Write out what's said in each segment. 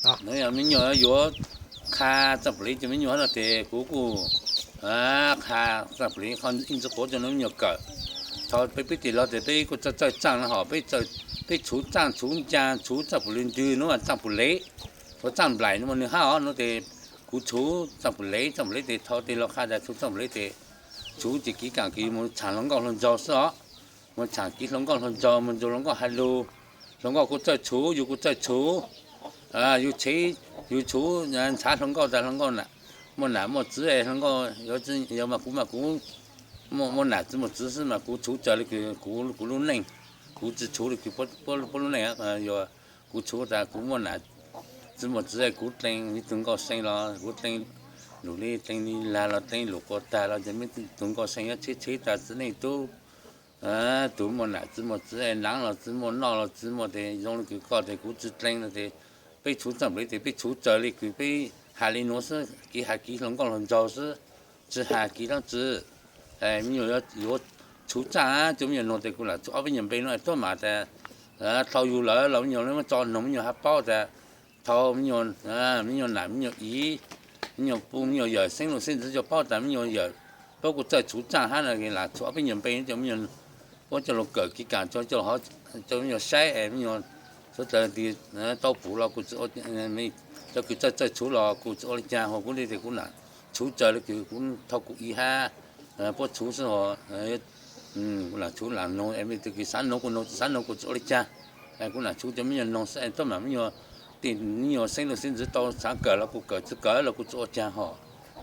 Yog me nyuam yuav qha txaaj pum lev rua me nyuam no tes kuv kuj qha txaaj pum lev qhov ib ntsis quav rua me nyuam kawm. Thaus peb pib tes los tes peb kuj txawj txawj txaaj no hos peb tshuv txaaj tshuv ncaag tshuv txaaj pum lev ntwg nuav txaaj pum lev, tshuv txaaj nplaim nuav nwg hab os no tes kuv tshuv txaaj pum lev txaaj pum lev tes thaus tes los qha tas tshuv txaaj pum lev tes tshuv ces kiv kaam kws moog tshaav hluas nkauj hluas nraug xwb os. Moog tshaav kiv hluas nkauj hluas nraug, moog nrug hluas nkauj has lug. Hluas nkauj kuj txawj tshuv, yug kuj txawj tshuv. Yug tshev, yug tshuv ntshav hluas nkauj tas hluas nkauj muaj nam muaj txiv es hluas nkauj yuav mas kuv mas kuv muaj nam txiv muaj txiv xwb mas kuv tshuv raws le kws kuv lub neej. Kuv tsi tshuv le kws puab lub neej. Yog kuv tshuv tas kuv muaj nam txiv muaj txiv es kuv dlees ib tug nkauj see los kuv dlees lug li dlees li lag los dlees lug quas tag los ces muaj ib tug nkauj see yuav tshev tshev tas txiv neej tub, tug muaj nam txiv muaj txiv es naav los txiv muaj noj los txiv muaj tes zoo le kws koj tes kuv tsi dlees no tes peb tshuv txaaj pum lev tes peb tshuv raws le kws peb has le nuav xwb, kiv has kiv hluas nkauj hluas nraug xwb, tsi has kiv dlaab tsi. Me nyuam yuav tshuv txaaj, cov me nyuam noog tes kuv lam tshuv ob peb nyuam npe no tuab mam tas thaus yug lawm los me nyuam le muab tso noog me nyuam hab paub tas thaus me nyuam nam me nyuam iv, me nyuam pum me nyuam yawm xeeb lug xeeb ntxwv cov paub tas me nyuam yawm, puab kuj txawj tshuv txaaj hab no lam tshuv ob peb nyuam npe cov me nyuam puab coj lug kawm kiv kaam, coj me nyuam saib es me nyuam suav dlawg tau pum los kuv tsi ua, cov kws txawj txawj tshuv los kuv tsi ua le caag hos kuv le tes kuv lam tshuv raws le kws kuv thaus kuv iv hab puab tshuv xwb hos kuv lam tshuv lam noog es me tug kws xaav noog kuv noog, tsi xaav noog kuv tsi ua le caag. Kuv lam tshuv cov me nyuam noog xwb es tuab mam me nyuam, me nyuam xeeb lug xeeb ntxwv tau xaav kawm los kuv kawm, tsi kawm los kuv tsi ua caag hos.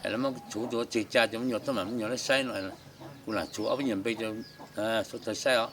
Es lawv muab tshuv ua tseg ca cov me nyuam tuab mam me nyuam le saib no, kuv lam tshuv ob peb nyuam npe suav dlawg saib os.